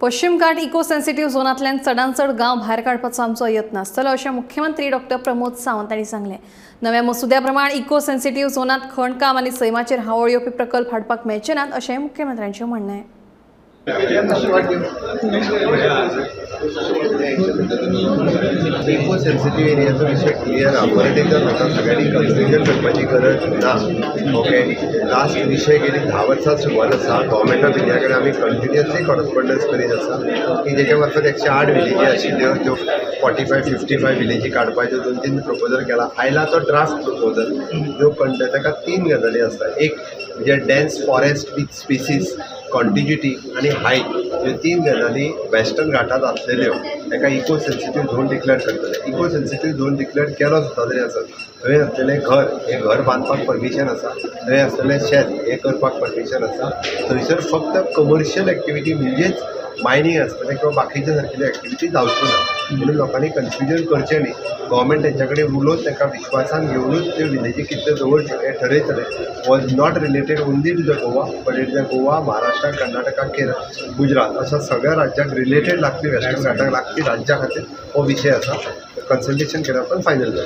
पश्चिम घाट eco sensitive झोनांतल्यान चडांत चड गांव भायर काडपाचो आमचो यत्न आसतलो अशें मुख्यमंत्री डॉक्टर प्रमोद सावंत हांणी सांगलें. नव्या मसुद्या प्रमाण इको सेन्सिटिव्ह झोनांत खणकाम आनी सैमाचेर हावळ येवपी प्रकल्प हाडपाक मेळचे नात अशें मुख्यमंत्र्यांचें म्हणणें. इको सेन्सिटिव्ह एरियाचो विशय क्लियर आहा. परत एकदा म्हाका सगळ्यांनी कन्फ्युजन करपाची गरज ना. ओके, लास्ट विशय गेली 10 वर्सां सुरवात आसा. गव्हर्मेंट ऑफ इंडिया कडेन आमी कंटिन्युअसली कॉरस्पॉन्डन्स करीत आसा की जेच्या मार्फत 108 विलेजी आशिल्ल्यो त्यो 45 55 विलेजी काडपाच्यो 2-3 प्रपोजल केला. आयला तो ड्राफ्ट प्रपोजल जो ताका 3 गजाली आसता. एक म्हणजे dense forest with species contiguity आनी हायट, ह्यो 3 गजाली वेस्टर्न घाटात आसलेल्यो ताका इको सेन्सिटीव झोन डिक्लेअर करतले. इको सेन्सिटीव झोन डिक्लेअर केलो सुद्दां तरी आसत, थंय आसलेलें घर हें घर बांदपाक परमिशन आसा, थंय आसलेलें शेत हें करपाक परमिशन आसा. थंयसर फक्त कमर्शियल एक्टिविटी म्हणजेच मायनींग आसतलें किंवा बाकीच्या सारकेल्यो एक्टिविटी जावच्यो ना म्हणून लोकांनी कन्फ्युजन करचें न्ही. गव्हर्मेंट तेंच्या कडेन उलोवन तांकां विश्वासान घेवनूच त्यो विलेजी कितल्यो दवरच्यो हें ठरयतलें. Was not related only to the Goa but it the Goa, Maharashtra, Karnataka, Kerala, Gujarat अशा सगळ्या राज्यांक रिलेटेड लागपी वेस्टर्न घाटाक लागपी राज्यां खातीर हो विशय आसा. कन्सल्टेशन केल्या उपरांत फायनल जाता.